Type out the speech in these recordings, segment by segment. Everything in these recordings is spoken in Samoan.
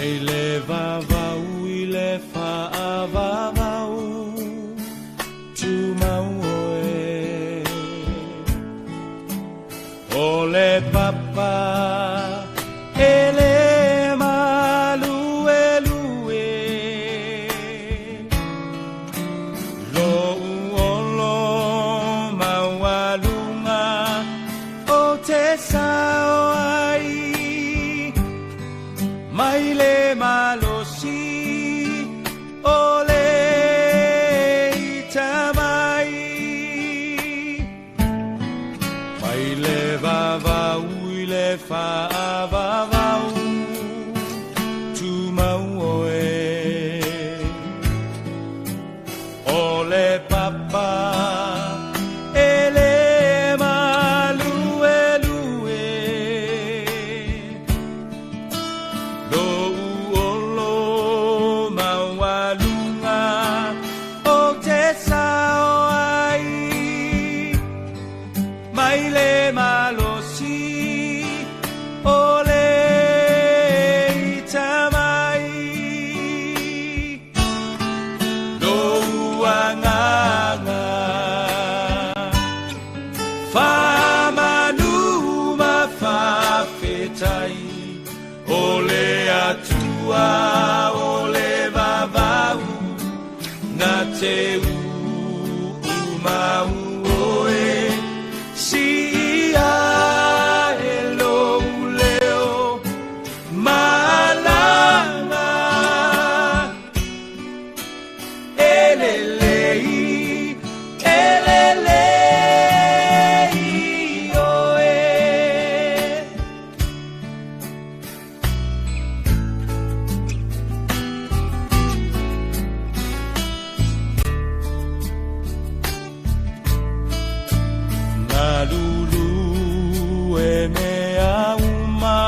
Mai le vavau i le faavavau tumau oe. O le papa e le maluelue, Lou olo maualuga o te sao ai, mai le malosi o le itamai. Mai le vavau i le faavavau tumau oe. O le papa e le maluelue, Lou olo maualuga o te sao ai, mai le malosi o le itamai. Lou agaga faamanu ma faafetai, o le Atua o le vavau na te uumau oe. Siia e lou leo malaga, e lelei, e lelei oe. Galulu e mea uma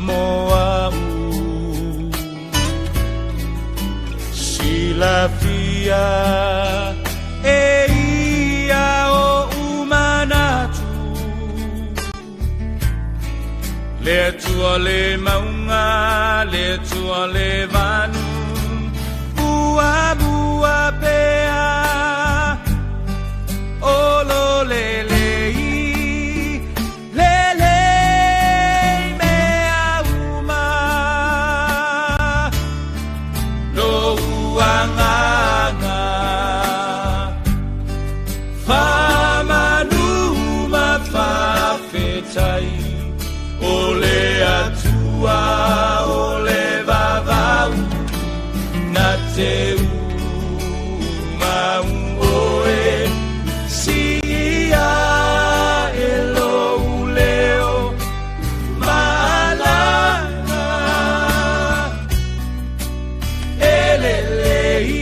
mo au, Silafia e ia o umanatu, Le Atua le maunga, le Atua le vanu, ua mua pea, o lo le lei, le lei mea uma. Lou agaga faamanu ma faafetai, o le Atua o le vavau na te umau oe. Siia e lou leo malaga, e lelei,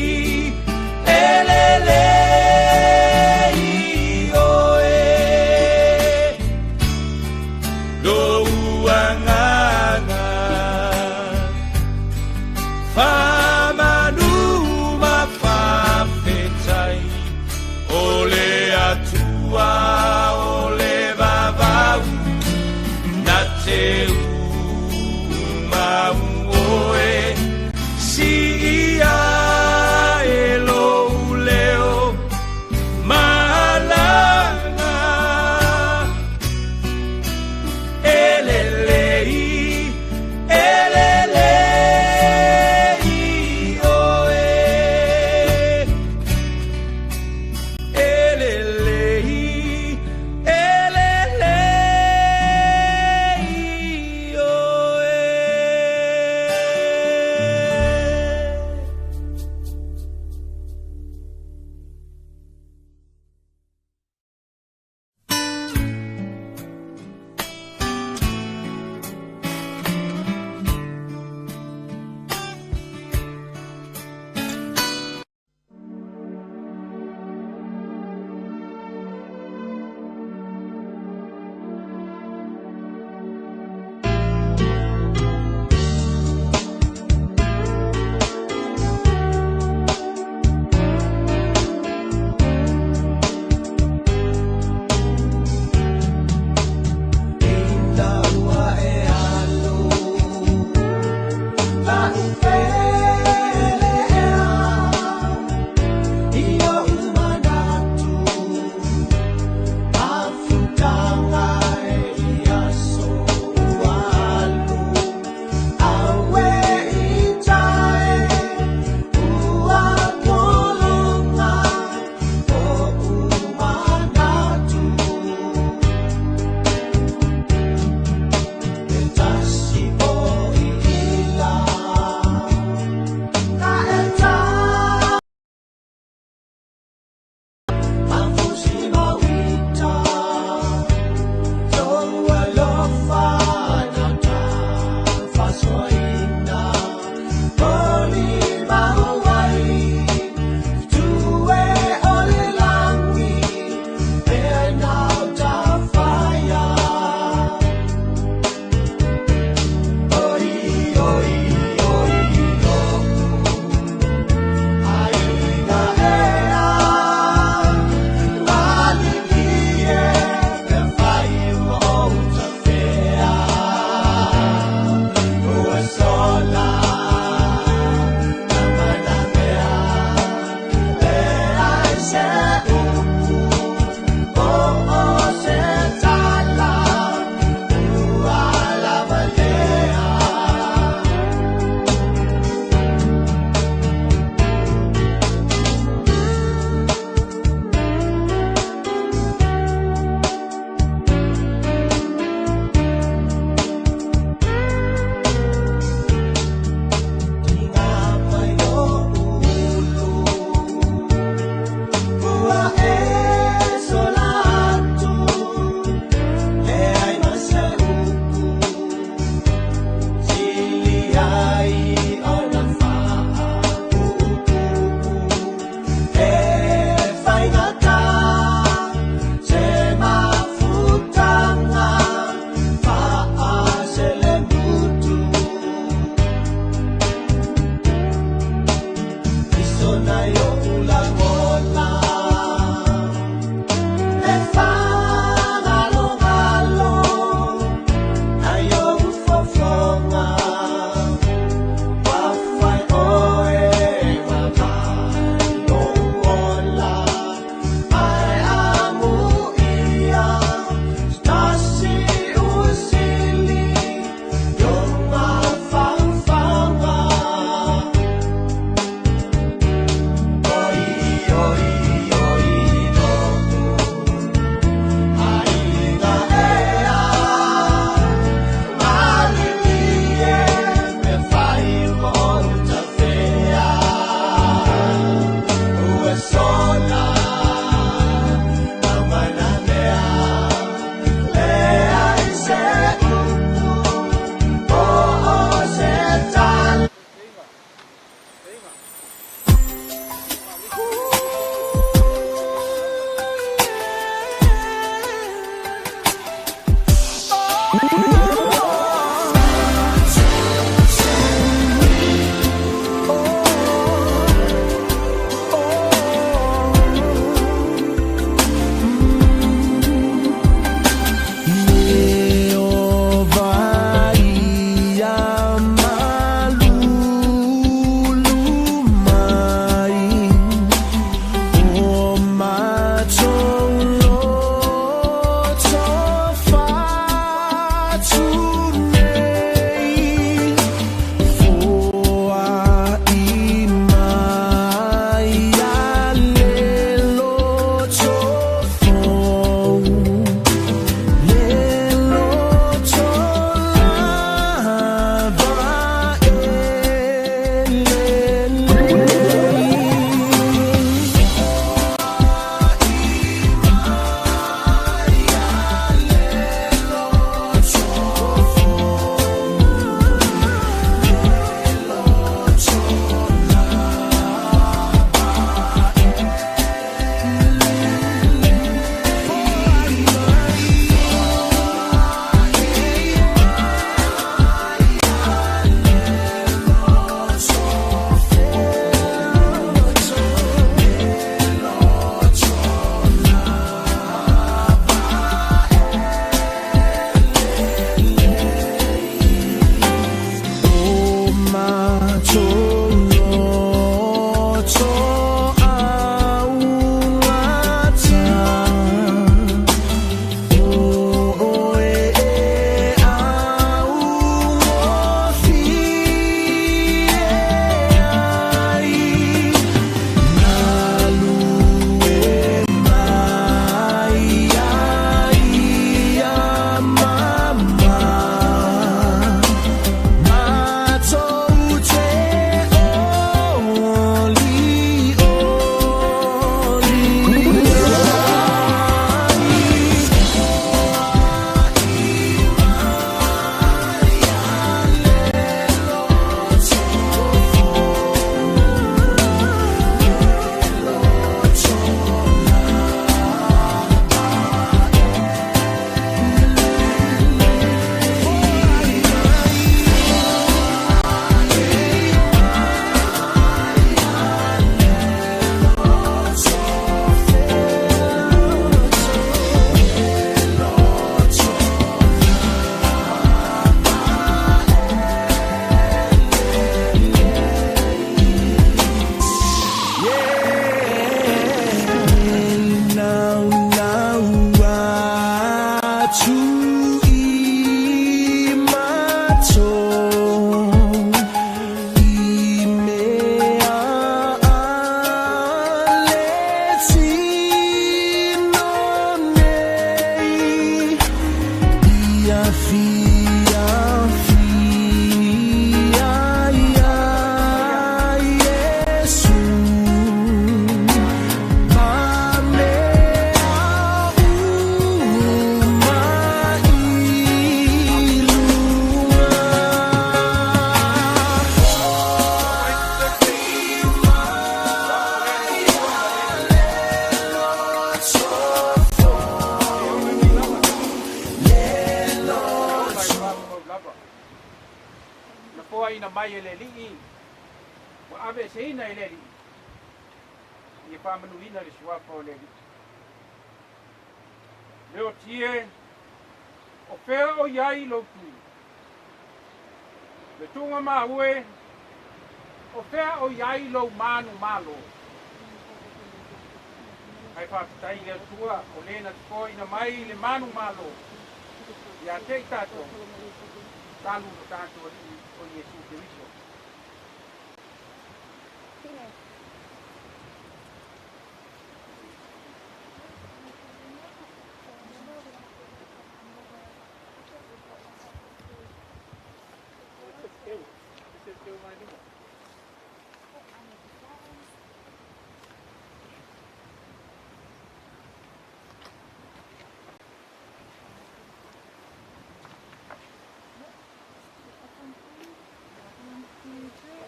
e lelei oe. Lou agaga faamanu ma faafetai, o le Atua o le vavau na te umau oe. Siia e lou leo malaga, e lelei, e lelei oe. E lelei, e lelei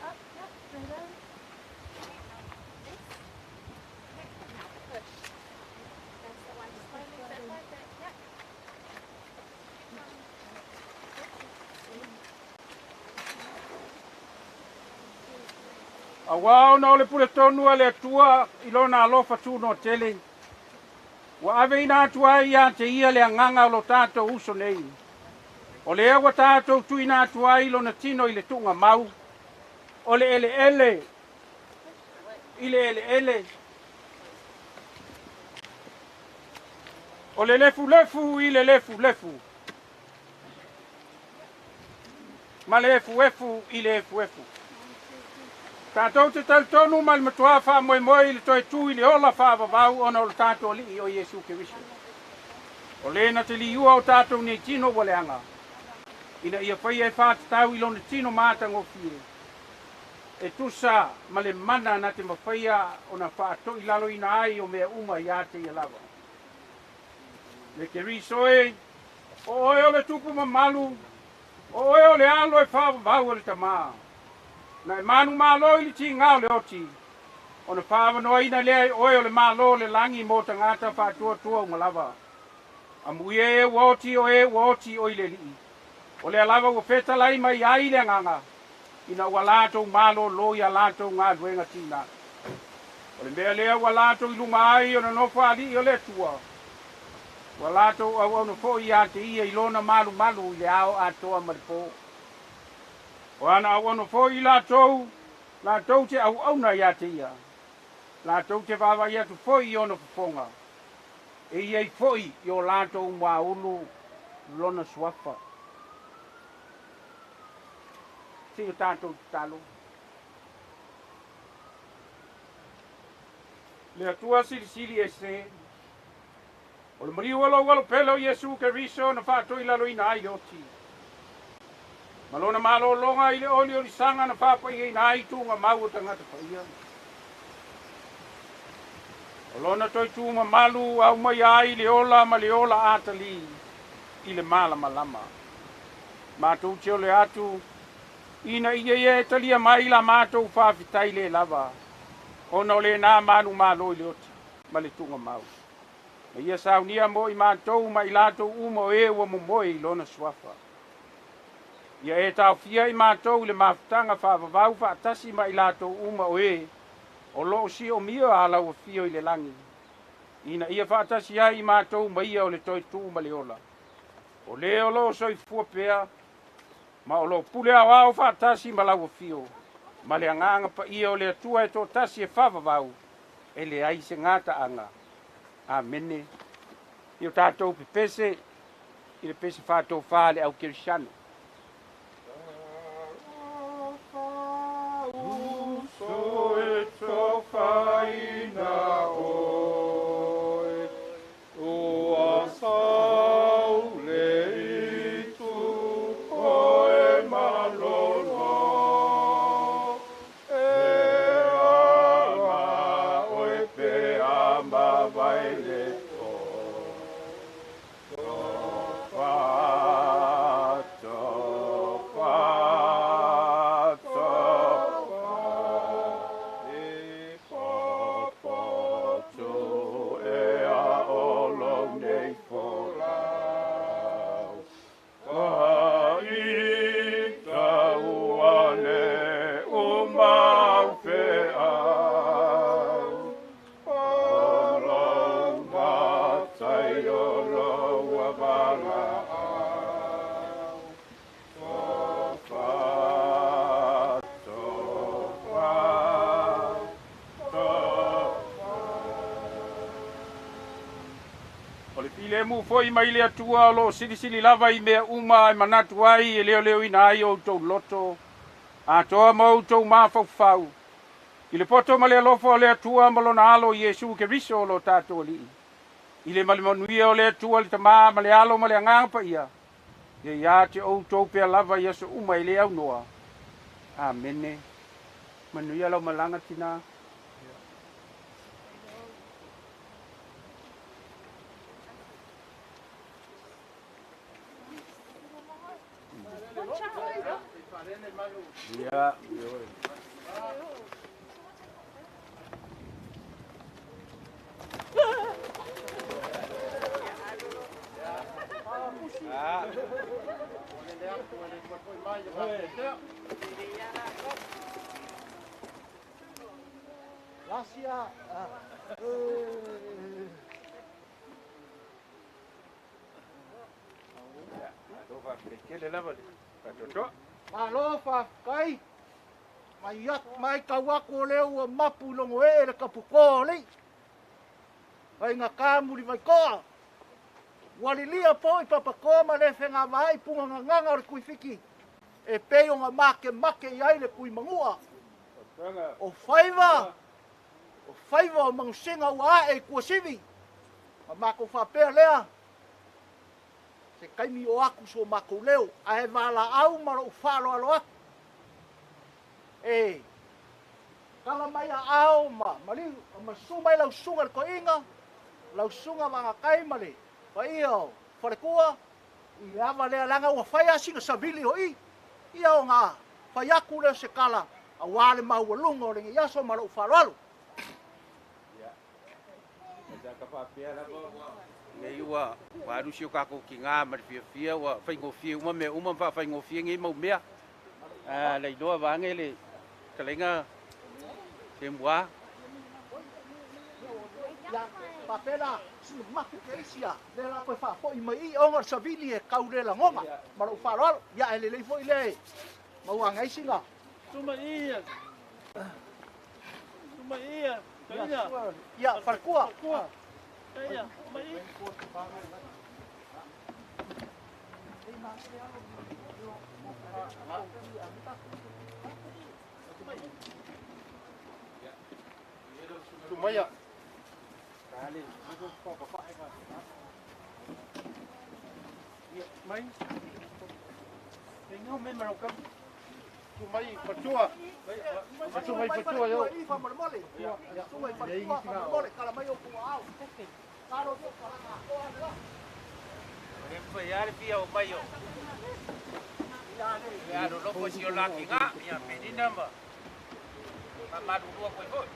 Up, yep, straight out. Auā ona o le puletonu a le Atua i Lona alofa tunoa tele, ua aveina atu ai ia te Ia le agaga o lo tatou uso nei. O lea ua tatou tuuina atu ai lona tino i le tuugamau, o le eleele i le eleele, o le lefulefu i le lefulefu, ma le efuefu i le efuefu. Tatou te talitonu ma le matuā faamoemoe i le toe tu i le ola faavavau ona o lo tatou Alii o Iesu Keriso. O le na te liua o tatou nei tino ua leaga, ina ia faia e faatatau i lona tino matagofie, e tusa ma le mana na te mafaia ona faatoilaloina ai o mea uma ia te ia lava. Le Keriso e, o oe o le tupu mamalu, o oe o le alo e faavavau a le Tamā. Na e manumalo i le tigā o le oti, ona faaavanoaina lea e oe o le Malo o le lagi mo tagata faatuatua uma lava. Amuia e ua oti o e ua oti o i le Alii. O lea lava ua fetalai mai ai le agaga, ina ua latou malōlō i a latou galuega tigā. O le mea lea ua latou i luga ai o le nofoalii o le Atua, ua latou auauna foi ia te Ia i Lona malumalu i le ao atoa ma le pō. O ana auauna foi i latou, latou te auauna ia te Ia, latou te vaavaai atu foi i ona fofoga, e i ai foi i o latou muaulu lona suafa. Se i o tatou tatalo. Le Atua silisili ese, o le maliu o lou Alo pele o Iesu Keriso na faatoilaloina ai le oti, ma lona malōlōga i le oliolisaga na faapaiaina ai tuugamau o tagata paia. O lona toe tu mamalu ua aumaia ai le ola ma le ola atalī i le malamalama. Matou te ole atu, ina ia ia e talia mai la matou faafetai le lava, ona o lenā manumalo i le oti ma le tuugamau. Ma ia saunia mo i matou ma i latou uma o e ua momoe i lona suafa. Ia e taofia i matou i le mafutaga faavavau faatasi ma i latou uma o e o loo siomia a lau afio i le lagi, ina ia faatasi ai i matou ma ia o le toe tu ma le ola. O le o loo soifua pea, ma o loo pule aoao faatasi ma lau afio, ma le agaga paia o le Atua e toatasi e faavavau, e leai se gataaga. Amene. I o tatou pepese i le pese faatofā a le au kerisiano. Uso e tofaina oe, ua sau le itu oe malolo. E ala oe pe a mavae le po. Tofa, tofa, tofa, e popoto e a o lou nei folau. Ka i tau ane o mau feau. O lou matai o lou avalaau. Tofa, tofa, tofa. O le filemu foi mai le Atua o loo silisili lava i mea uma e manatu ai e leoleoina ai o outou loto, atoa ma outou mafaufau, i le poto ma le alofa o le Atua ma lona Alo Iesu Keriso o lo tatou Alii. I le ma le manuia o le Atua le Tamā ma le Alo ma le Agaga Paia, ia ia te outou pea lava i aso uma e le aunoa. Amene. Manuia lau malaga tinā. Ia. Asia. Malo faafetai mai mai tau atu o lea ua mapu i logo ee le taputoa o alii. Faigata mulivaitoa. Ua lilia foi papatoa ma le fegavaai pugagagaga o le tuifiti e pei ona makemake i ai le tuimanua. O faiva, o faiva o manusina ua ae i Tuasivi. Ma matou faapea lea, se taimi o atu so matou leo, ae valaau ma lou faaaloalo atu. E tala mai aao ma maliu, ma susu mai lau susuga i le toeaina, lau susuga Vagatai ma le paia o faletua, i le ava lea, leaga ua fai lava sina savili o i, ia ona fai atu lea o se tala, aua le maualuga o lenei aso ma lou faaaloalo. Nei ua alu si o tatou tiga ma le fiafia, ua faigofie uma mea uma ma faafaigofie nei mau mea. Le iloa vaage le fetalaiga Semua. Ia, faapea sina mapu ke isi a, lea la toe faafoi mai i ona o le savili e tau le lagona, ma lou faaaloalo. Ia, e lelei foi lea e maua ane ai sina. Sumaia. Sumaia. Ia, Ia, faletua. Ia, mai. Sumaia. Mai. Tengo me maroka. Sumai patua. Sumai patua yo. I faamolemole. Ia, susu mai faletua faamolemole, kala mai o puaau. Kalo mo kala ko ale la. E fai ale fia o mai o. Ia ro loko si o laki nga, ia penina ma. Ma malulua koe foi.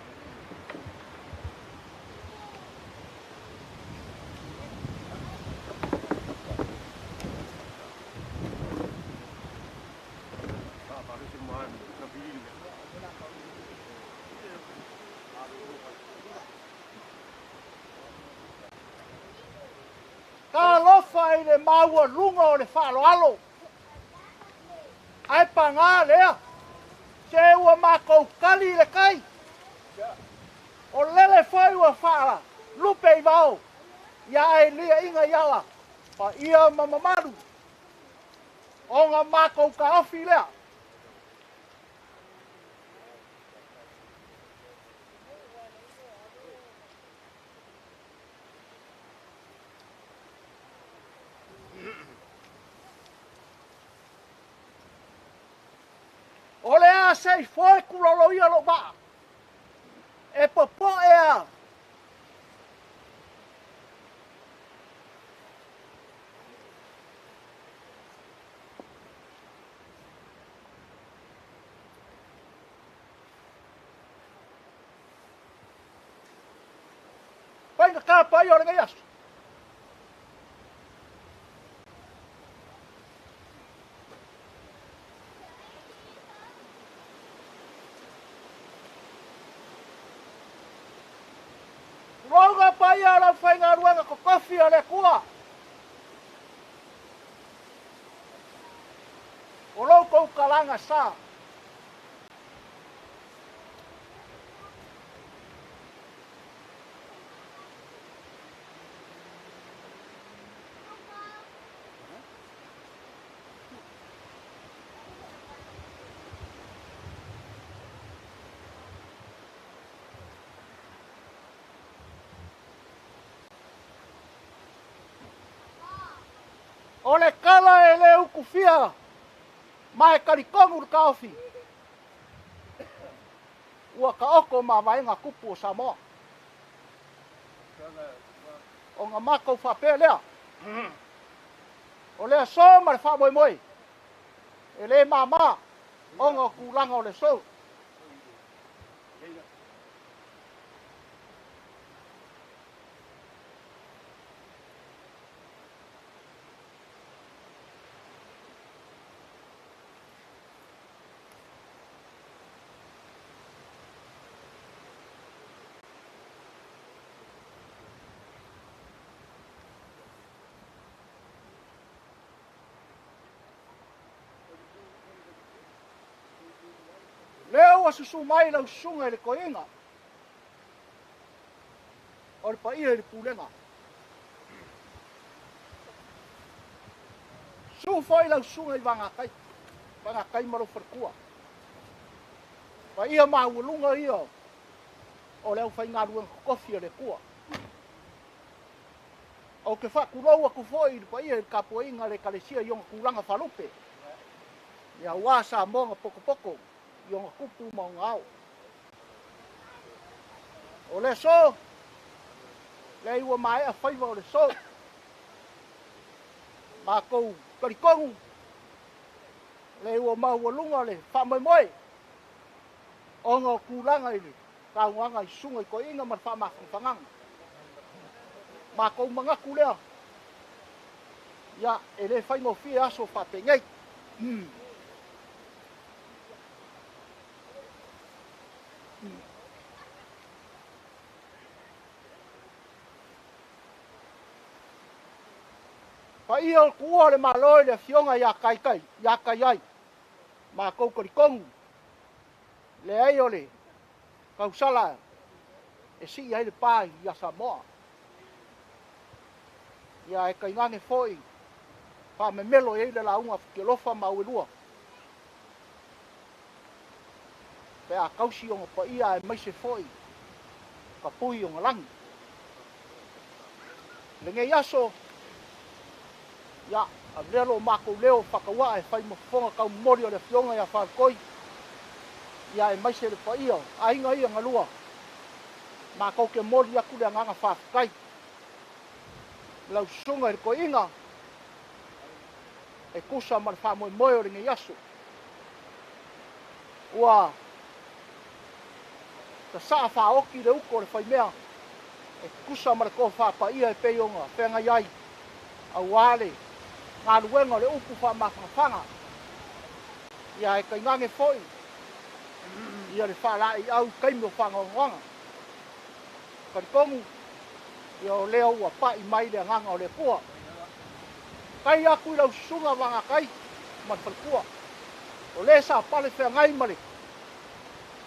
Talofa i le maualuga o le faaaloalo. Ae paga lea, se ua matou kali i le kai. O lele foi ua faala lupe i vao, ia ae liaina i ala, paia ma mamalu. Ona matou taofi lea. O le a sei foe kulolo ia lo maa. E popo ea. Painga ka pai o le ngai aso. Ronga pai a lau whaingaruanga ko kofi o le kua. O lou kou kalanga sa. O le kala e le ukufia, ma e karikongu le kaofi. Ua ka oko ma vaenga kupu o Samoa. O ngā mākou whapea lea. O lea so ma le whaamoemoe. E le māmā, o ngā kūlanga o le so. ua susu mai lau susuga i le toeaina o le paia i le pulega. Susu foi lau susuga i Vagakai, Vagakai ma lou faletua. Paia maualuga ia o le aufaigaluega totofi a le Atua. Ou te faatulou atu foi i le paia i le tapuaiga a le Ekalesia i ona tulaga faalupe, aua Samoa na potopoto i ona tupu ma ona ao. O le aso, leai ua maea faiva o le aso. Matou talitonu, leai ua maualuga le faamoemoe ona o tulaga i le saunoaga i susuga i toeaiina ma le faamafanafanaga. Matou manatu lea, ia, e le faigofie aso faapenei. Paia o le tuua o le Malo i le Afioga ia Taitai, ia Taiai, matou talitonu, leai o le tausala e sii ai le pa ia Samoa. Ia e tainane foi faamemelo i ai le lauga a Futialofa ma Auelua pe a tausi ona paia aemaise foi tapui ona lagi. I lenei aso, ia, avea lo matou leo faatauaa e fai ma fofoga taumomoli o le Afioga ia Faletoi, ia aemaise le paia o aiga ia na lua, matou te moli atu le agaga faafetai. Lau susuga i le toeaina e tusa ma le faamoemoe o lenei aso. Ua sasaa faaoti le uto o le faimea e tusa ma le tofa paia e pei ona feagai ai aua le galuega o le upu faamafanafana. Ia e tainane foi ia le faalaeiau i taimi o faanoanoaga. Talitonu ia o lea ua pai mai le agaga o le Atua. Tai atu i lau susuga Vagakai ma le faletua. O le sa pale feagai ma le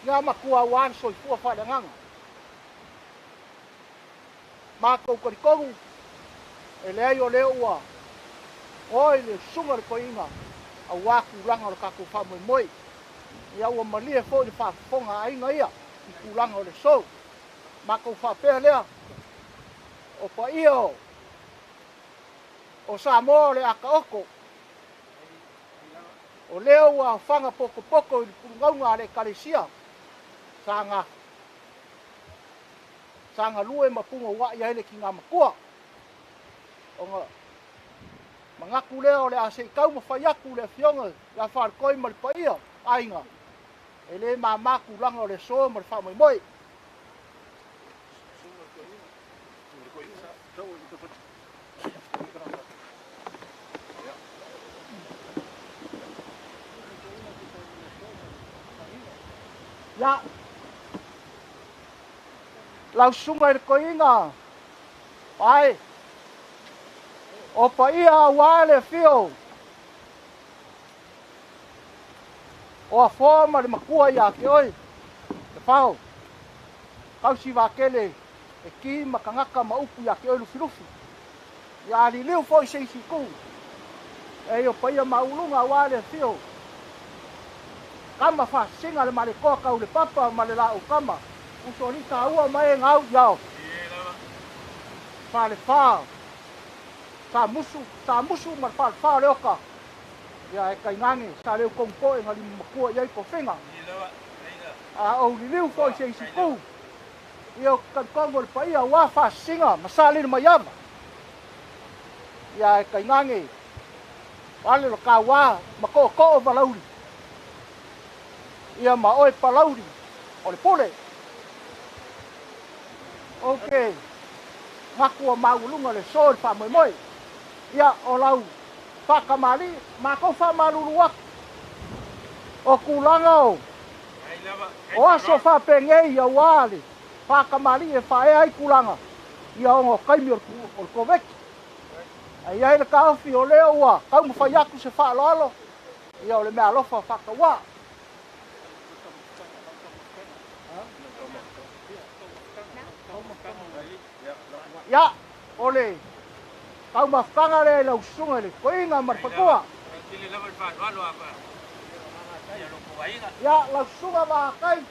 tina matua aua le soifua faaleagaga. Matou talitonu e leai o lea ua oi le susuga le toeaina aua tulaga o le tatou faamoemoe. Ia ua malie foi le faafofoga a aiga ia i tulaga o le aso. Matou faapea lea, o paia o Samoa o le a taoto. O lea ua aofaga potopoto i le pulugauga a le Ekalesia sa galue ma punouai ai le tina matua. Ona manatu lea o le a se i taumafai atu le Afioga ia Faletoi ma le paia aiga, e le mama tulaga o le aso ma le faamoemoe. Ia, lau susuga i le toeaina, ai, o paia aua le afio o Afoa ma le matua ia te oe, le fao, tausi vakele e ki ma kangaka ma upu ia te oe lufilufi. Ia aliliu foi se isi itu, e o paia mauluga aua le afio kama faasisiga le malekoa kau le papa ma le laau kama, usoalii taua ma e gau iao. Falefa, sa musu ma le falefa o le oka. Ia e tainane sa leu kogopoe na lima matua i ai tofiga. A ou liliu foi se isi itu, ia o talitonu o le paia aua faasisiga ma sa lili mai ava. Ia e tainane ale lo kauā ma tootoo valauli. Ia ma oe palauli o le pule. Ou te gaku o maualuga le aso i le faamoemoe. Ia o lau faakamali'i, matou faamalulu atu. O tulaga o aso faapenei aua le faakamali'i e faaea ai tulaga, ia ona o taimi o le Koveti. Ae i ai le taofi o lea ua taumafai atu se faaaloalo, ia o le meaalofa faatauā. Ia, o le taumafataga lea i lau susuga i le toeaina ma le faletua. Ia, lau susuga Vaakai,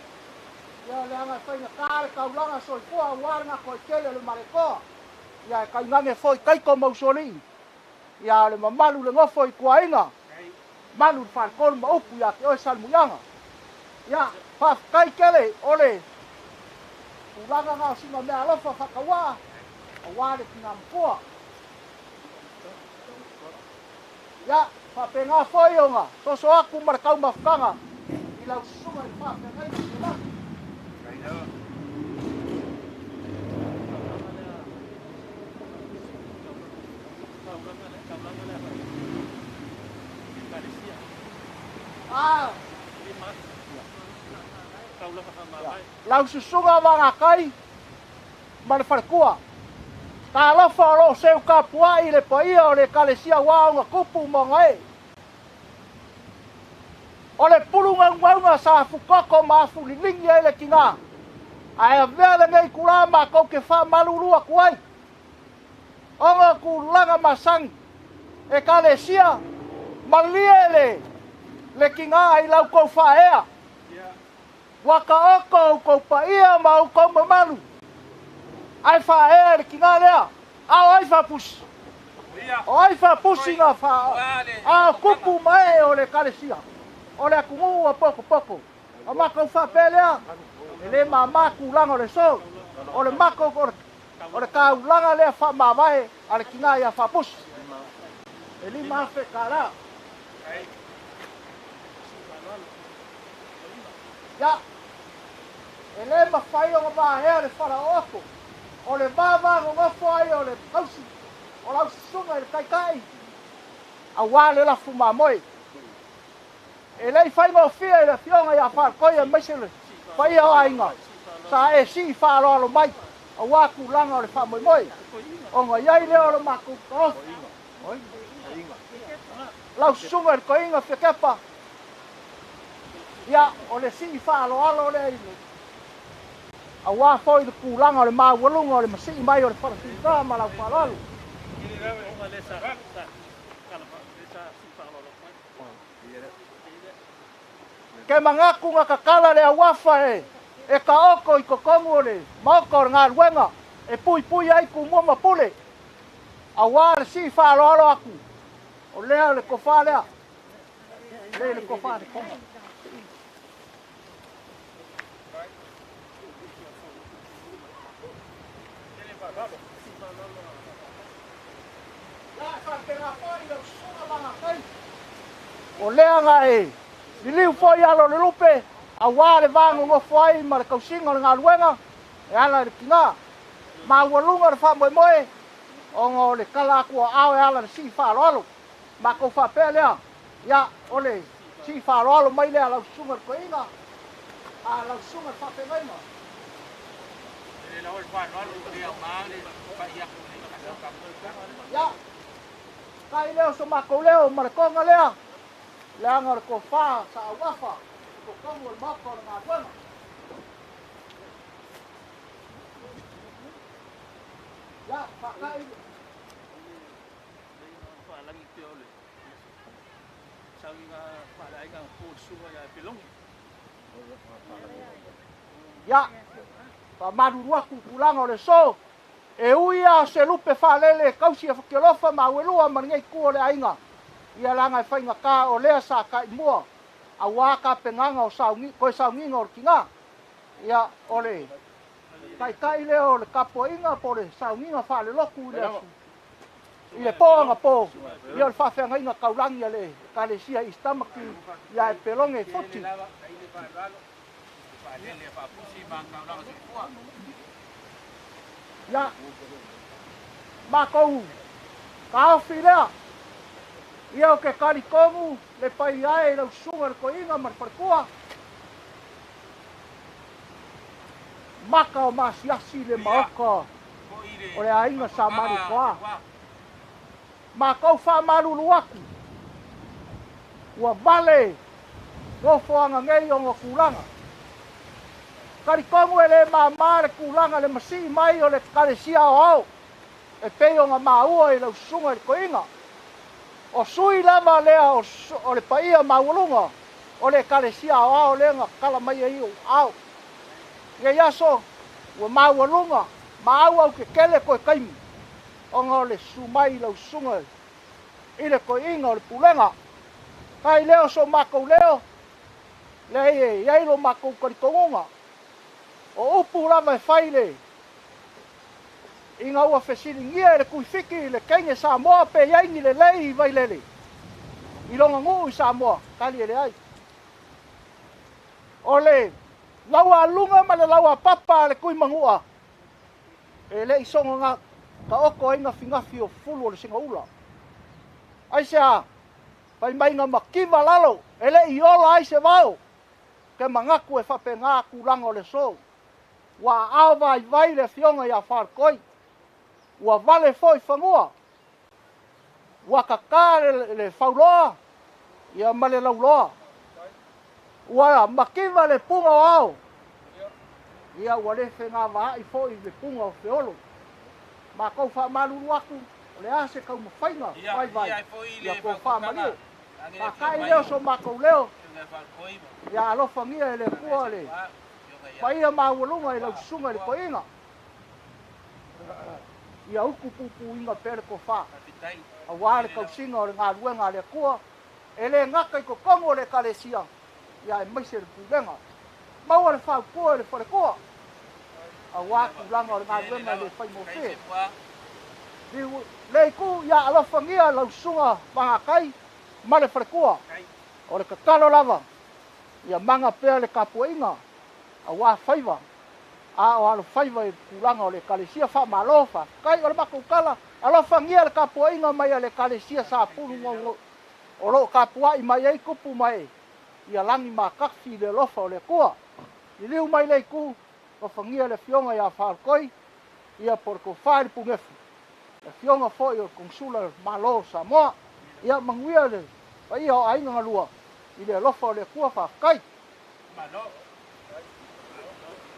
ia leaga e faigata le taulaga soifua aua le gatoaitele o le Malekoa. Ia e tainane foi taito ma usoalii. Ia o le mamalu le nofo i tuaiga, malu le faletolu ma upu ia te oe Salemuliaga. Ia, faafetai tele o le tulaga na o sina mea alofa faatauaa aua le tina matua. Ia, faapena foi ona soso atu ma le taumafataga i lau susuga i le faafeagaiga Fiamanu. Lau susuga Vagakai ma le faletua. Talofa o lo o seu tapuai le paia o le Ekalesia aua ona tupu ma ona ee. O le pulu gaugauga sa afukoko ma afuliligi ai le tina, ae avea lenei itulā matou te faamalulu atu ai ona o tulaga masani. Ekalesia, malie le le tina i la outou faaea. Ua taoto outou paia ma outou mamalu, ae faaea i le tina lea. A o ai faapusi? O ai faapusi na a o tupu ma ee o le Ekalesia o le atunuu ua potopoto. O matou faapea lea, e le mama tulaga o le aso. O le matou o le taulaga lea faamavae a le tina ia Faapusi, e $5,000. Ia, e le mafai ona vaea le falaooto o le vava nonofo ai o le tausi o lau susuga i le taitai aua le lafu mamoe. E le i faigofie i le afioga ia Faletoi aemaise le paia o aiga sa e sii faaaloalo mai aua tulaga o le faamoemoe ona i ai lea o le matou taofi. Lau susuga i le toeaina Fiakepa, ia o le sii faaaloalo lea i le aua foi le tulaga o le maualuga o le masii mai o le falafilita ma lau faaaloalo. Ke manatu na tatala le auafa e taoto i totonu o le Maota o le galuega e puipui ai Tumua ma Pule, aua le sii faaaloalo atu o lea o le tofa lea, le le tofa le toga. Ia, e faapena foi lau susuga Vagatai, o lea na e liliu foi alo o le lupe, aua le va nonofo ai ma le tausiga o le galuega e ala i le tina. Maualuga le faamoemoe ona o le tala atu o aao e ala i le sii faaaloalo. Matou faapea lea, ia, o le sii faaaloalo mai lea a lau susuga i le toeaina, a lau susuga i le faafeagaiga. Ia, kai lea o so matou leo ma le toga lea, leaga o le tofa sa auafa i totonu o le Maota o le galuega. Ia, faakai. Ia, faamalulu atu i tulaga o le aso, e ui lava o se lupe faalele e tausi e Fatialofa ma Auelua ma lenei itu o le aiga, ia leaga e faigata o lea sa taimua aua tapenaga o sauni, toe sauniga o le tina. Ia, o le taitai lea o le tapuaiga po o le sauniga faalelotu i le aso i le po anapo, ia o le faafeagaiga taulagi a le Ekalesia i Tamaki ia Epeloge Foti. Ia, matou taofi lea, ia ou te talitonu le paia e i lau susuga i le toeaina ma le faletua, maka o masiasi le maota o le aiga sa Malietoa. Matou faamalulu atu, ua vale nofoaga nei ona tulaga. Talitonu e lē māmā le tulaga le masii mai o le ekalesia aoao e pei ona maua i lau susuga i le toeaina. O sui lava lea o le paia maualuga o le ekalesia aoao lea na tatala mai ai ou aao. I lenei aso ua maualuga ma auautetele toe taimi ona o le susu mai i lau susuga i le toeaina o le pulega. Kai lea o so matou leo, leai e i ai lo matou talitonuga. O upu lava e fai le ina ua fesiligia e le Tuifiti le teine Samoa pe i ai ni lelei i Vailele i lona nuu i Samoa, tali e leai. O le laualuga ma le lauapapa a le Tuimanua e le i soga taoto ai gafigafι o fulu o le segaula. Aisea, fai mai na mativa lalo e le i ola ai se vao, ke manatu e faapena tulaga o le aso. Ua aao vaivai le afioga ia Faletoi, ua vale foi fanua, ua kaká le fauloa ia ma le lauloa, ua mativa le puga o ao, ia ua le fegavaai foi le puga o feolo. Matou faamalulu atu, o le a se taumafaiga vaivai, ia tofamalio. Faata'i lea o so matou leo, ia alofagia e le Atua le paia maualuga i lau susuga i le toeaina. Ia utu puipuiga pea le tofa, auā le tausiga o le galuega a le Atua, e lē gata i totonu o le ekalesia, ia aemaise le pulega. Maua le fautua i le faletua, auā tulaga o le galuega e le faigofie. Le itu ia alofagia lau susuga Vagatai ma le faletua. O le tatalo lava, ia maga pea le tapuaiga, auā faiva, a o alofaiva i le tulaga o le ekalesia. Faamalo, faafetai. O le matou tala, alofagia le tapuaiga mai a le ekalesia Sapulu o loo tapuai mai ai tupu mai, ia lagi matafi i le alofa o le Atua. Liliu mai le itu, alofagia le afioga ia Faletoi, ia po o le tofa i le Punefu, le afioga foi o le Konesula Malo o Samoa. Ia manuia le paia o aiga galua i le alofa o le Atua. Faafetai. Malo.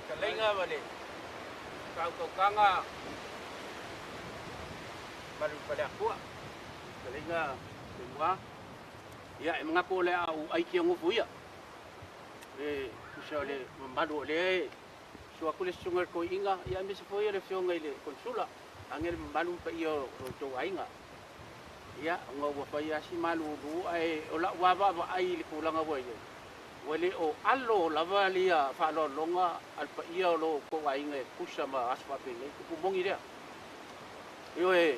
Fetalaiga ma le faautautaga ma le faleatua. Fetalaiga Tumua. Ia e manatu o le a ou aikiagofu ia. E tusa o le mamalu o lea e susu atu le susuga i le toeaina, ia aemaise foi o le afioga i le Konesula, age le mamalu ma paia o lo outou aiga. Ia, ona ua fai lava si malulu, ae o lau lava vaavaai i le tulaga ua i ai, ua le o alo lava lia faaaloaloga a le paia o lo outou aiga e tusa ma aso faapenei. Upu moni lea. Ioe,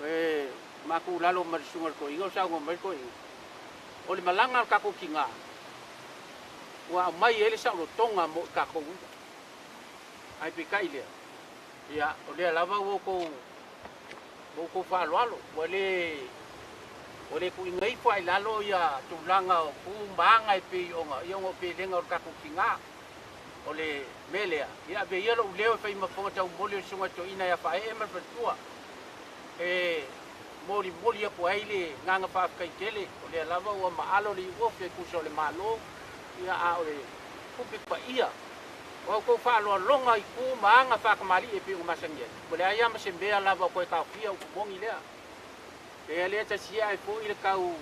e matou lalo ma le susuga i le toeaina o saunoa mai le toeaina, o le malaga a le tatou tinā, ua aumai ai le saolotoga mo i tatou ia. Ae peitai lea, ia, o lea lava ua outou faaaloalo, ua le tuuina ifo lava i lalo ia tulaga o tu ma aga e pei ona, ia ona o pelega o le tatou tinā. O le mea lea, ia ave ia lou leo e fai ma fofoga taumoli o le susuga i le toeaina ia Faaee ma le faletua, e molimoli atu ai le agaga faafetai tele, o lea lava ua maalo le iuofe e tusa o le Malo, ia a o le tupe paia o a outou faaaloaloga i tu ma aga faatamalii e pei ona masani ai, ua leai lava ma se mea lava o toe taofia. Upu moni lea. E lea tasi ae foi le tau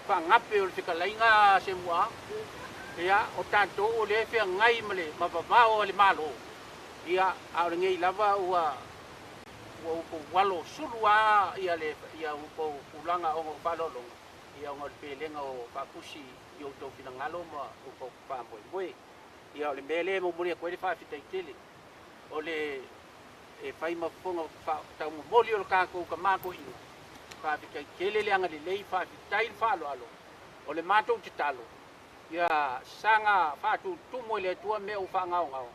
faagape o le fetalaiga Semua, ia o tatou o lea e feagai ma le mavavao a le Malo, ia a o lenei lava ua outou alo sulu lava ia le ia outou tulaga ona o faaaloaloga, ia ona o le pelega o faatusi i outou finagalo ma outou faamoemoe. Ia o le mea lea e momoli atu ai le faafetai tele, o le e fai ma fofoga taumomoli o le tatou tama toeaina. Faafetai tele le agalelei, faafetai le faaaloalo. O le matou tatalo, ia saga faatutumu e le Atua mea ua faagaogao,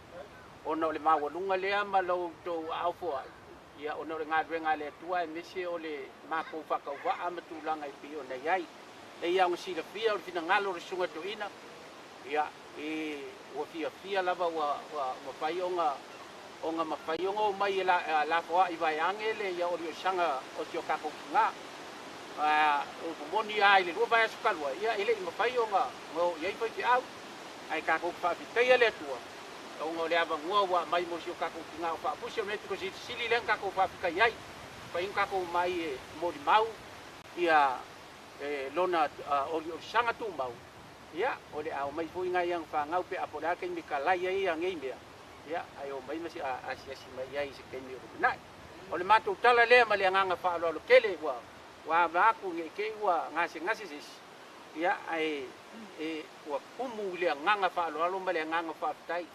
ona o le maualuga lea ma lo outou aao foai, ia ona o le galuega a le Atua, aemaise o le matou faatauvaa ma tulaga e pei ona i ai. E ia ona silafia o le finagalo o le susuga toeaina, ia e ua fiafia lava ua mafai ona mafai ona omai e lafoai vaeage le ia oliosaga o si o tatou tinā. O moni lava i le 2 vaiaso talu ai, ia e le i mafai ona o i ai faifeau, ae tatou te faafetaia le Atua. Ona o le avanoa ua aumai mo si o tatou tina o Faapusi, o le mea pito silisili lea na tatou faafetai ai, mafai ona tatou omai e molimau ia lona oliolisaga tumau. Ia, o le a omai foi nai ana fanau pe a po o le a le taimi e talai ai nei mea, ia, ae omai ma se asiasi mai i ai i se taimi o lumanai. O le matou tala lea ma le agaga faaaloalo tele ua ava atu ne i te i ua gasegase se isi, ia, ae ua tumu i le agaga faaaloalo ma le agaga faafetai.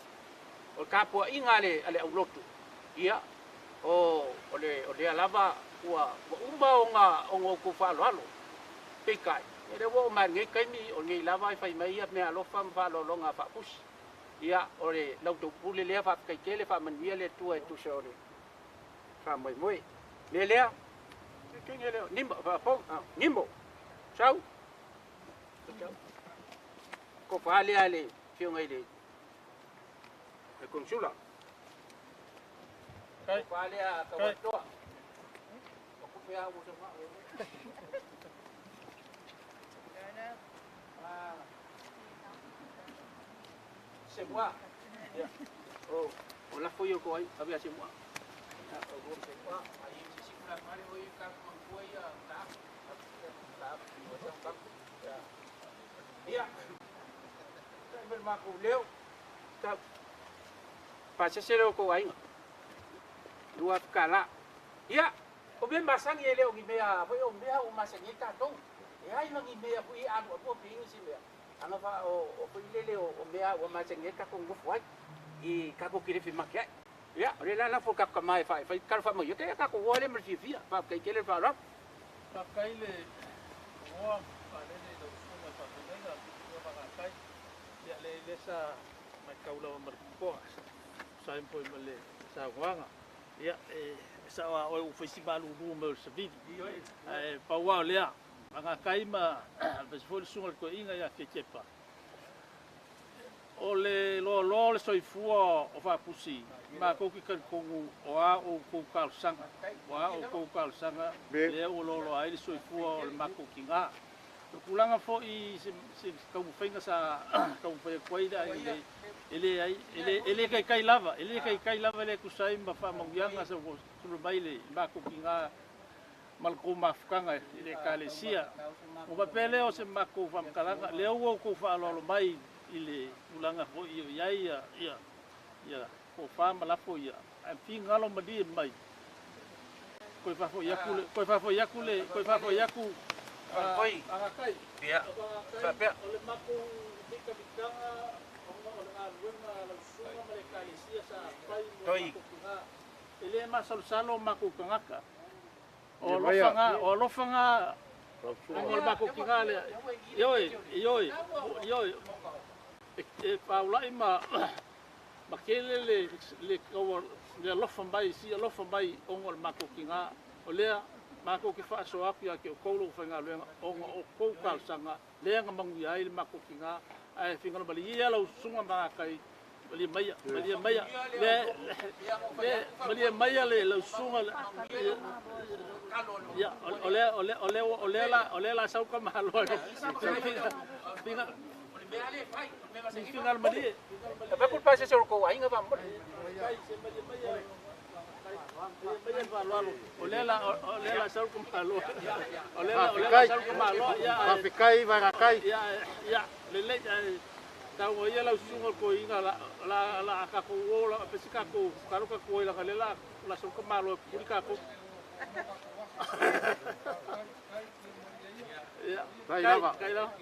O le tapuaiga a le aulotu, ia, o lea lava ua uma ona outou faaaloalo. Peitai, o lea ua oo mai i lenei taimi, o lenei lava e fai mai meaalofa ma faaaloaloga a Faapusi. Ia, o le la outou pule lea, faafetai tele, faamanuia le Atua e tusa o le faamoemoe. Mea lea, nimo, nimo, sau, tofa lea le afioga i le Konsula. Tofa lea Tauatoa. O kupe au o C'est moi. O, o la foi o ko ai, avea c'est moi. O c'est moi. Ai se si kula mare o i ka mangua ia ka. Ka o sa ka. Ia. Tai bel ma ko leo. Ta pa se se ko ai. Lua kala. Ia, o me masangi ele o ni mea, foi o mea o masangi tatou. E ai mangi mea foi alu apu pingi si mea. Anga fa o foi lele o mea ua masangi e tatou nofo ai. I tatou kelefi maki ai. Ia, o le la la fo ka mai fa fa ka fa mo yo te ka ko wale mo fia fa kai kele fa ra. Faafetai le oa faalele i lau susuga i faafeagaiga ua magakai. Ia le lea sa matau lava ma le totoa tusa ai foi ma le saunoaga. Ia e sao lava oe ua fai si malulu mai o le savili. Ae pau lava o lea, magakai ma aemaise foi le susuga i le toeaina ia Fiakepa. O le loaloa o le soifua o Faapusi, matou te talitonu o a outou talosaga, o a outou talosaga lea ua loaloa ai le soifua o le matou tina. O le tulaga foi se taumafaiga sa taumafai atu ai le aiga nei, e leai, e le taitai lava, e le taitai lava le tusa ai ma faamanuiaga sa ua sula mai le matou tina ma le tou mafutaga i le Ekalesia. Ua faapea lea o se matou faamatalaga, lea ua outou faaaloalo mai i le tulaga foi o i ai ia tofa ma lafo ia, ae finagalo malie mai, toe faafoi atu le, toe faafoi atu le, toe faafoi atu agakai. Ia, faapea. O le matou mitamitaga ona o le galuega a lau susuga ma le Ekalesia sa fai mo matou tina. E le masalosalo matou tagata. O alofaga, o alofaga ona o le matou tina lea. Ioe, ioe, ioe. E paulai ma tele le le alofa mai, si alofa mai ona o le matou tina. O lea matou te faasoa atu ia te outou lou faigaluega ona o tou talosaga lea na manuia ai le matou tina. Ae finagalo malie ia lau susuga magakai, malie maia, malie maia, le malie maia le lau susuga. Ia, o lea, o lea, o lea, o lea la, o lea la sau ka malo. Finga, finagalo malie. E pa kulpa se se ko ai nga va mo. O lea la, o lea la sau ka malo. O lea la, o lea la sau ka malo. Ia, Faafetai Vagakai. Ia, ia, lelei, tau ia lau susuga o toeaina la la la tatou o la pesi tatou kalo tatou ai laga le la la sau ka malo e pupuli tatou. Ia, Tai lava. Tai lava.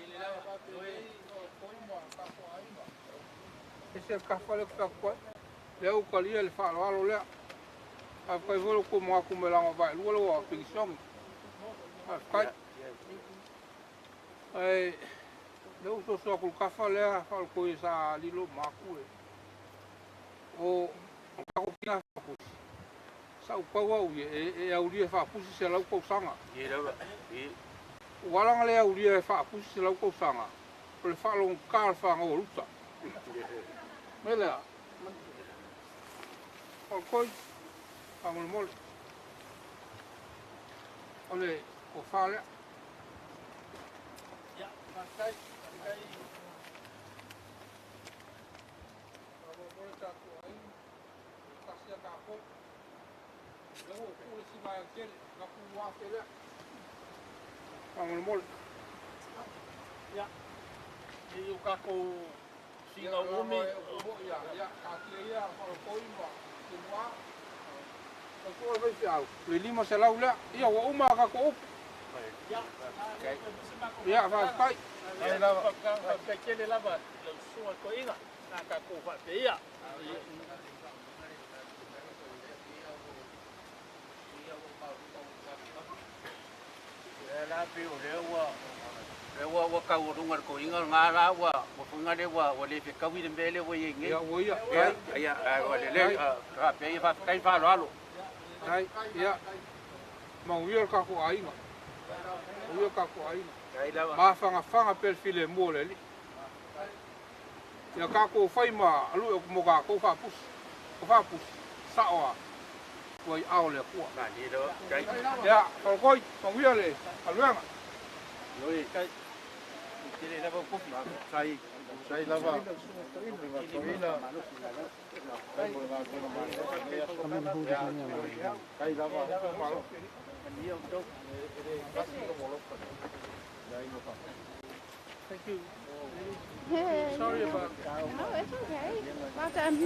E se kafa le ka koe. Le u kalia le whaaloalo lea. A kai volo ko mo aku me langa vai lua lua pingisongi. A kai. Ai le u so so ku kafa lea whaal ko sa lilo maku e. O ka ko pina whapusi. Sa u pau au e e aulia whapusi se lau kausanga. Ia lava. Ia. Walanga le aulia whapusi se lau kausanga. O le whaalongo ka le whanga o luta. Me lea. O koi. Whangolemole. O le o whalea. Ia, faafetai, faafetai. Lea ua ou tuu le isi vaega tele, avatu $2,000 lea. Faamolemole. Ia, ne i o tatou finau umi. Ia, taatia ia faalotoi ma Tumua. Tautua le faifeau, le 500 lea. Ia, ua uma a tatou upu. Ia, faafetai. Faafetai tele lava i lau susuga toeaina sa tatou faapea. Lea la pei o lea ua lea ua ua taualuga le toeaina lena la ua ua faiga lea ua ua le fetaui le mea lea ua i ai nei. Ia, ua ia. Ia, ia, ae ua lelei, faapea ia faafetai ma faaaloalo. Ai, ia. Manuia le tatou aiga. Manuia le tatou aiga. Faafetai lava. Mafanafana pea le filemu o le Alii. Ia tatou fai ma alue mo tatou faapusi. O faapusi, sao lava, ua i aao o le Atua. Malie lava, faafetai. Ia, faafetai, manuia le galuega. Oi, tele lava kofi. Sai, sai lava. Toeaina. Sai mo le galuega manaia lenei aso. Sai lava. Thank you. Sorry about No, it's okay. Well done.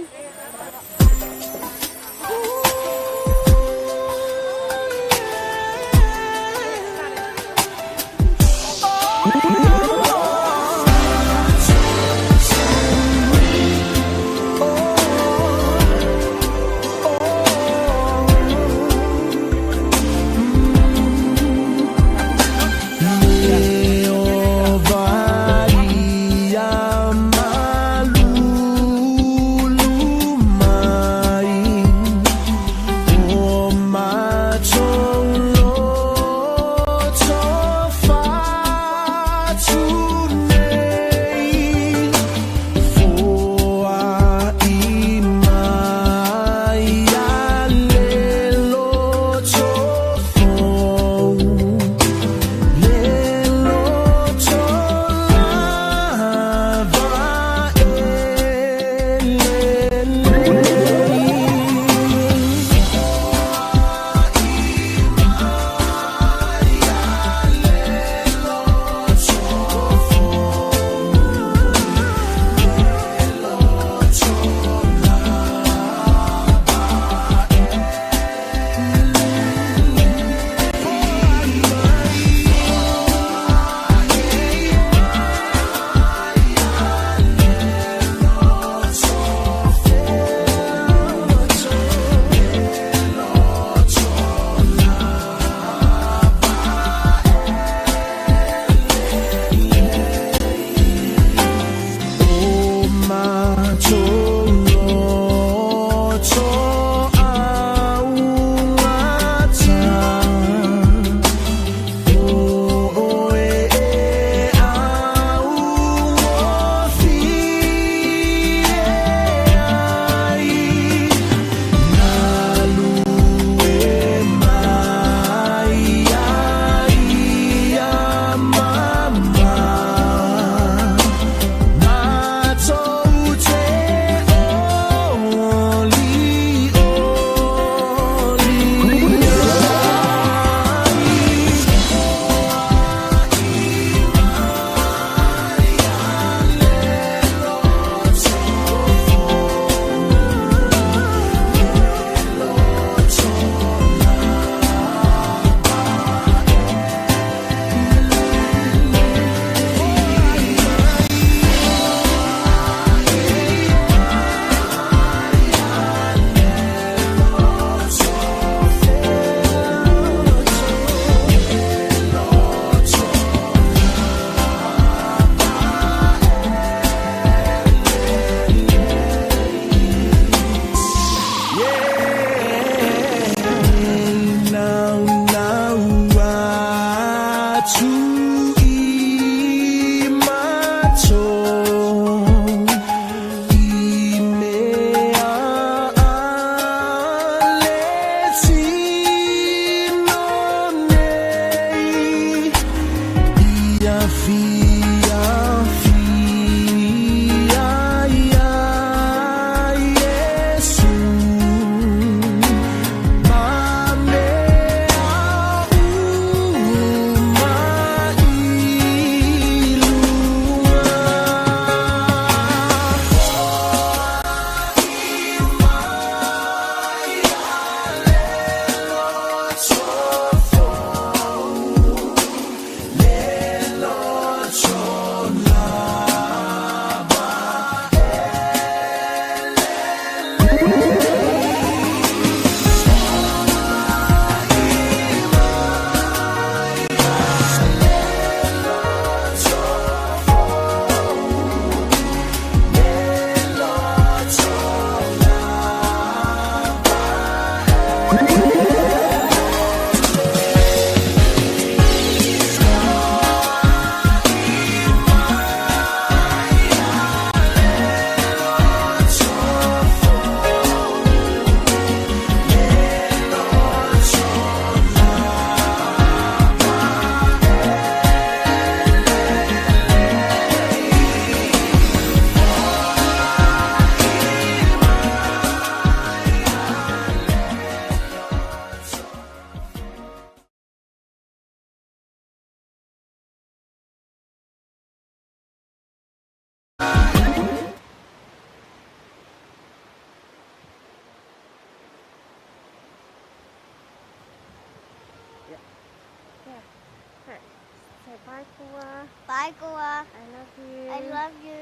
Say bye, Kua. Bye, Kua. I love you. I love you.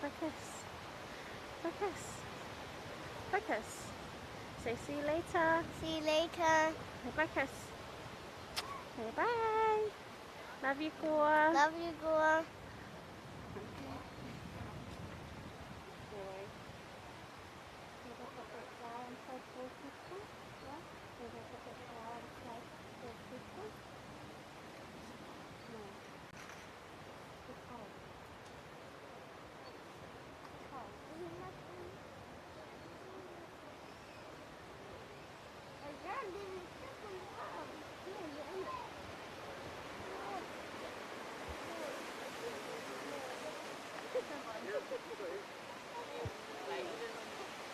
Focus. Focus. Focus. Say see you later. See you later. Say bye, kiss. Say bye. Love you, Kua. Love you, Kua. Boy. You ever put that flower inside for people? Yeah. You ever put that flower inside for people? No. It's cold. Cold.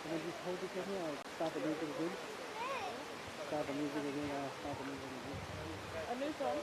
Can I just hold the camera or start the music again? Start the music again or start the music again? A new song.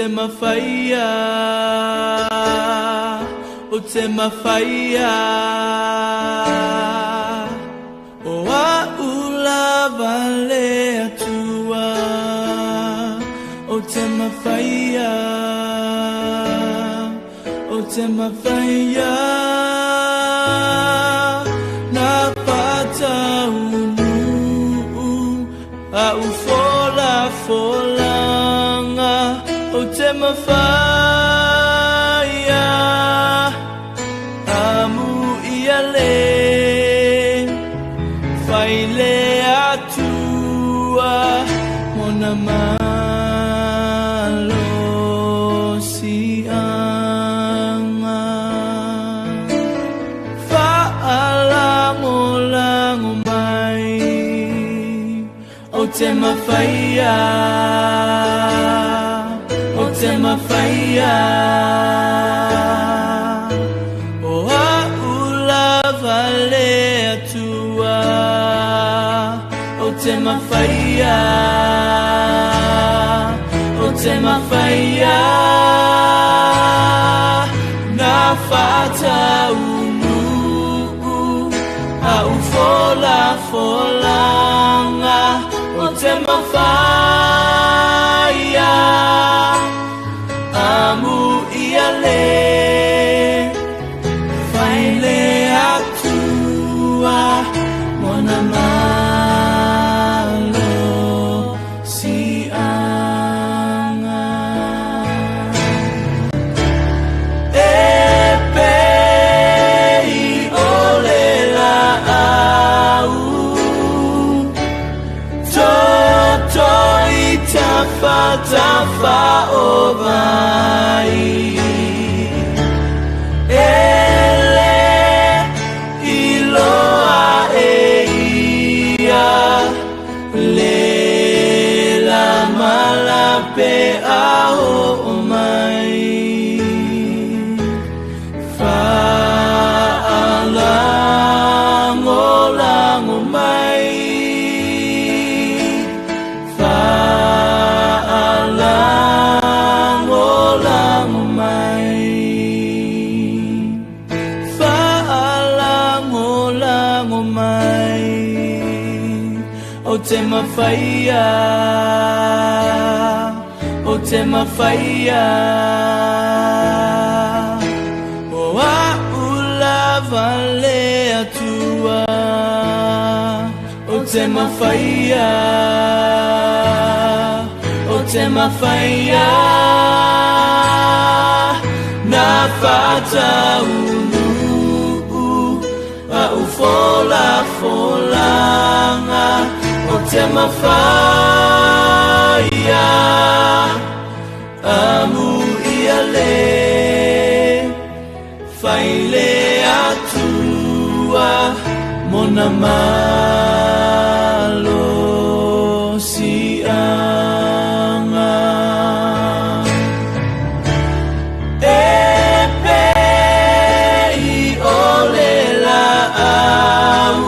te mafaia, o te mafaia. O au lava le Atua, o te mafaia, o te mafaia. Na fataunuu au fola folanga, o te mafaia. Amu ia le fai le Atua mona malosiaga. Faalagolago mai o te mafaia, o te mafaia. O au lava le Atua, o te mafaia, o te mafaia. Na fataunuu au fola folanga, o te mafaia. Amu ia le fai le Atua mona malosiaga. E pei o le laau toto i tafatafa o vai, e le iloa e ia le la malape a oo mai. Faalagolago mai, faalagolago mai, faalagolago mai, o te mafaia, o te mafaia. O au lava le Atua, o te mafaia, o te mafaia. Na fataunuu au fola folanga, o te mafaia. Amu ia le fai le Atua mona malosiaga. E pei o le laau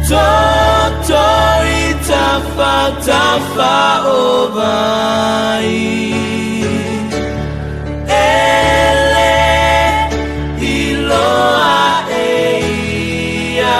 toto i tafatafa o vai, e le iloa e ia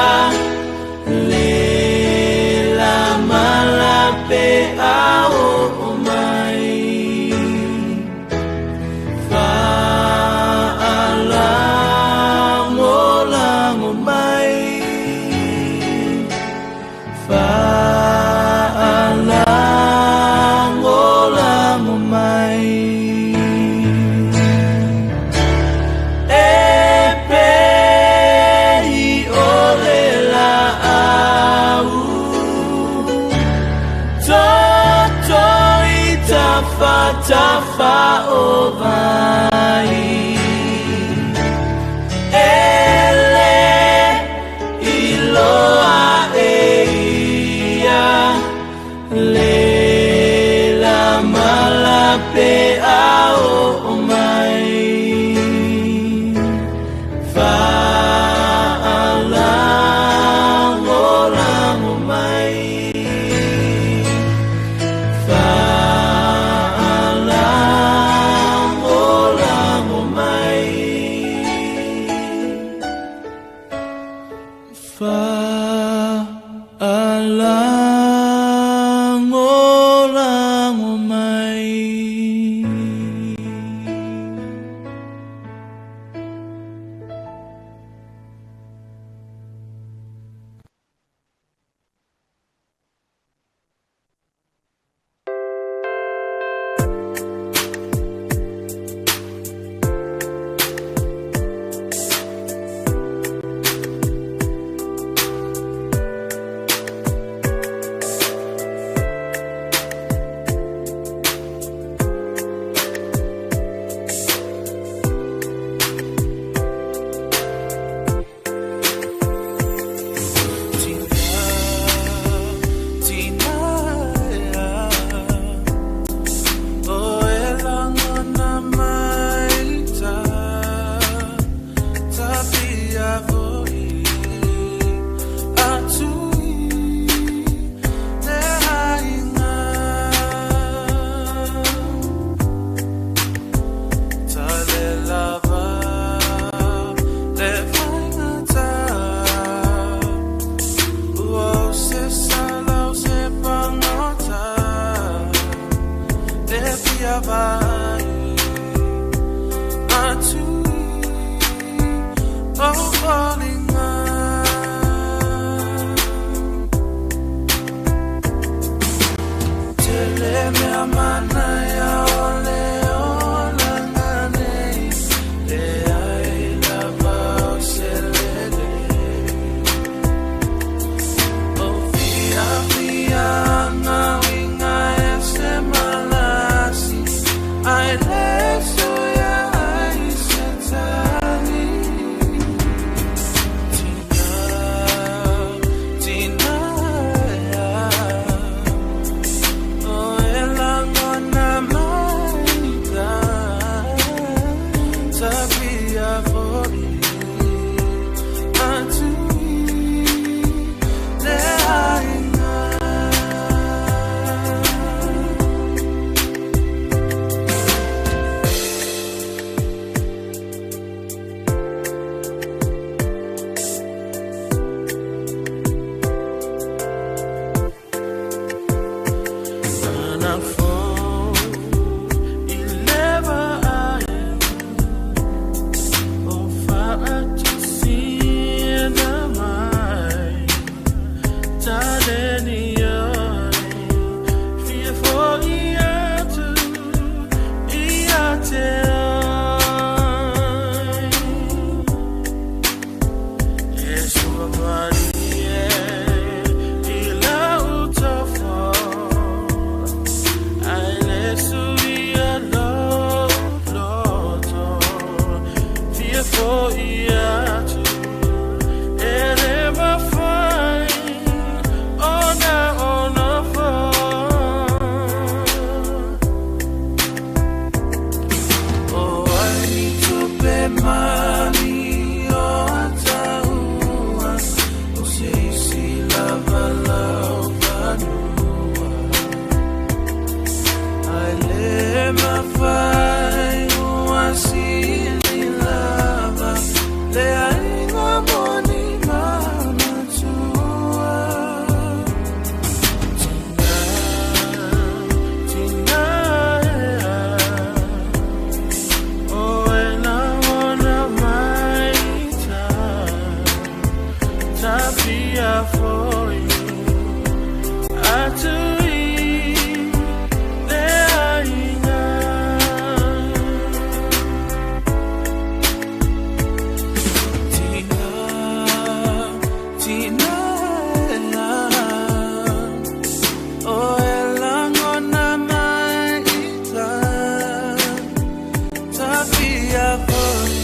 silafia foi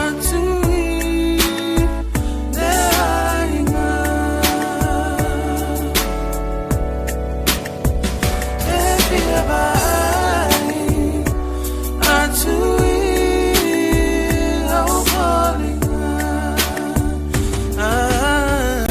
atu i le aiga. E fia vaai atu i au foliga. Ah.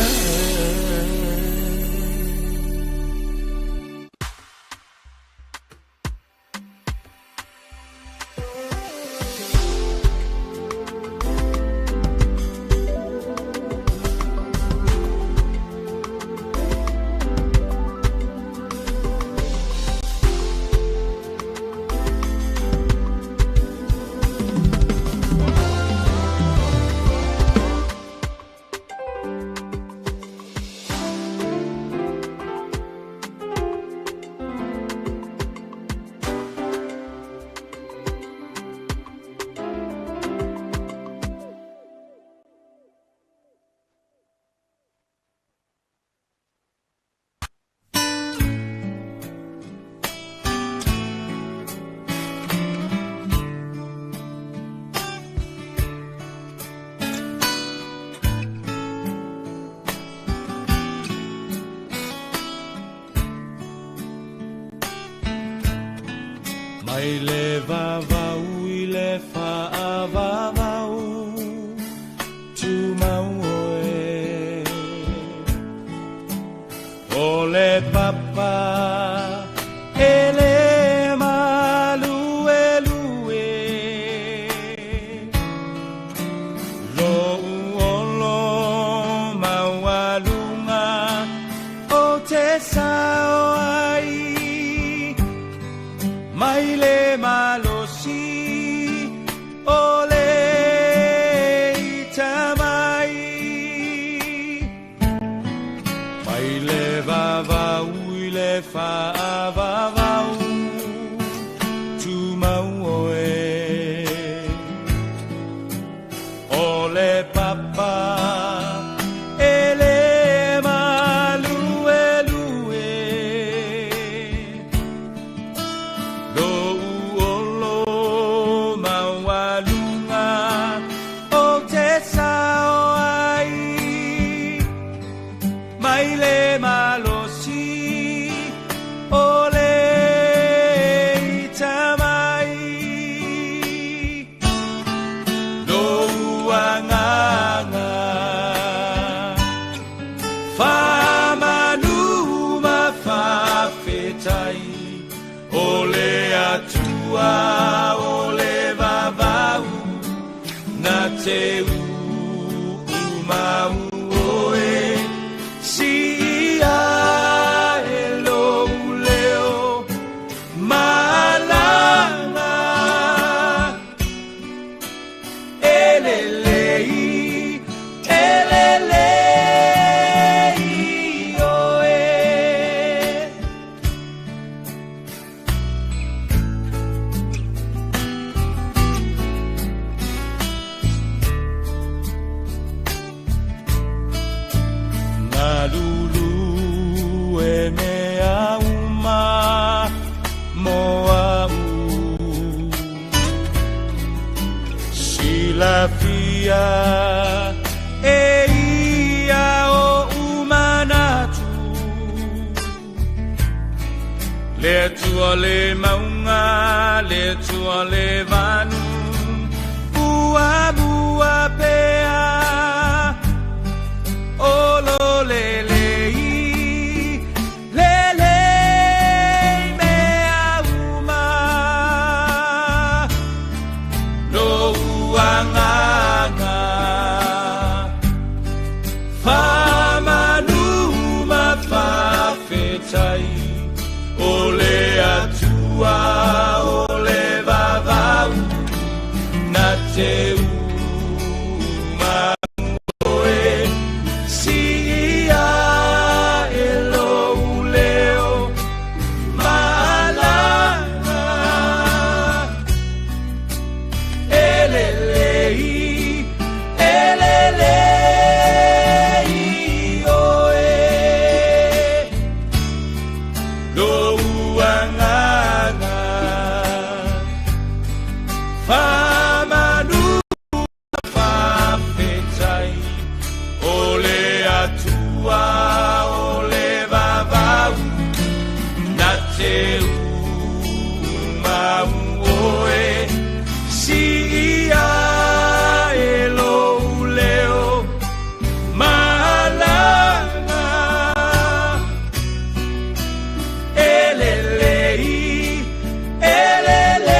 Mai le vavau i le faavavau tumau oe. O le papa e le maluelue. Lou olo maualuga o te sao ai. Mai le malosi o le itamai. Mai le vavau i le faavavau tumau oe. O le papa e le maluelue. Lou olo maualuga o te sao ai. Mai le malosi o le itamai. Lou agaga faamanu ma faafetai. O le Atua o le vavau na te uumau oe. Siia e lou leo malaga. E lelei, e lelei oe. Ngalulu e mea uma mo au. Silafia e ia o umanatu. Le Atua le maunga, le Atua le vanu. Ua mua pea. Olo le lei, le lei mea uma. Lou agaga faamanu ma faafetai. O le Atua o le vavau na te umau oe. Siia e lou leo malaga. E lelei, e lelei oe. Lou agaga Faamanu faafetai o le Atua o le vavau na te umau oe siia e lou leo malaga e lelei e lelei.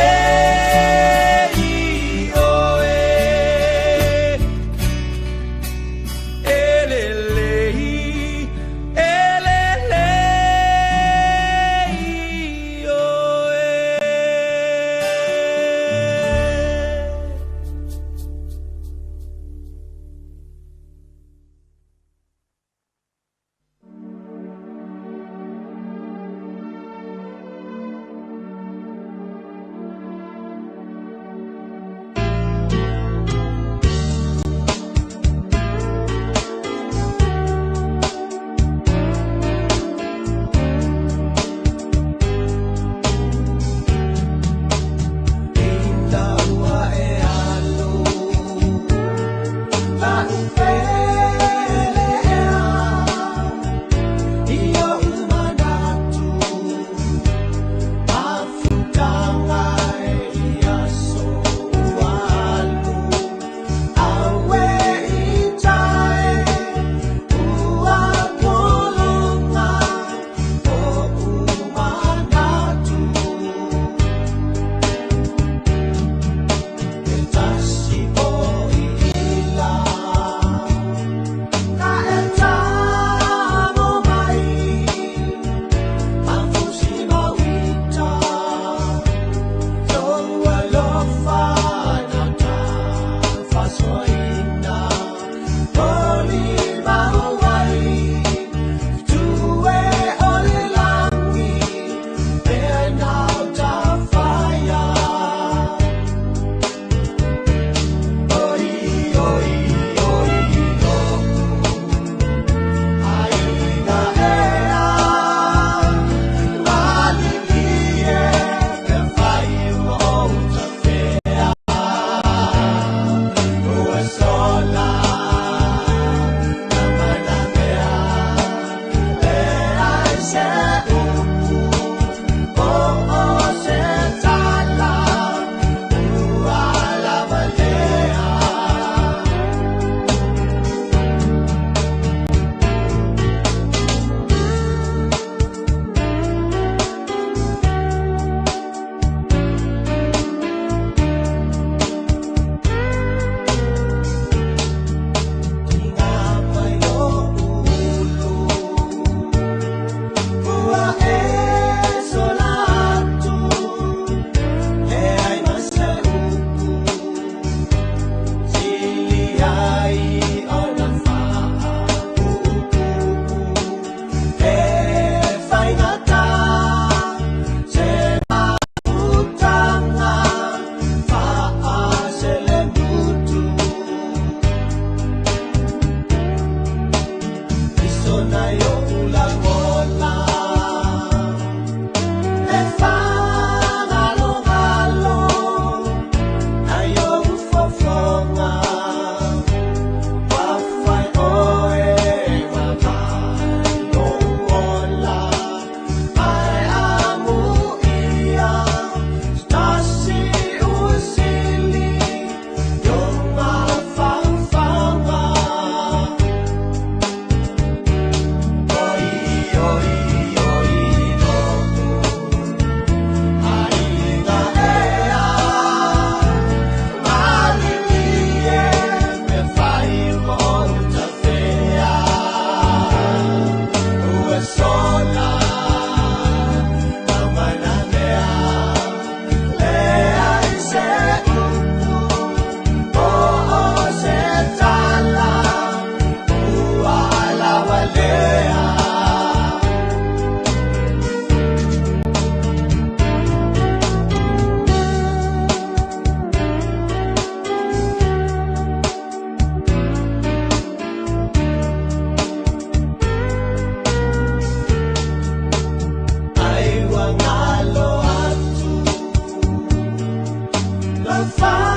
Five.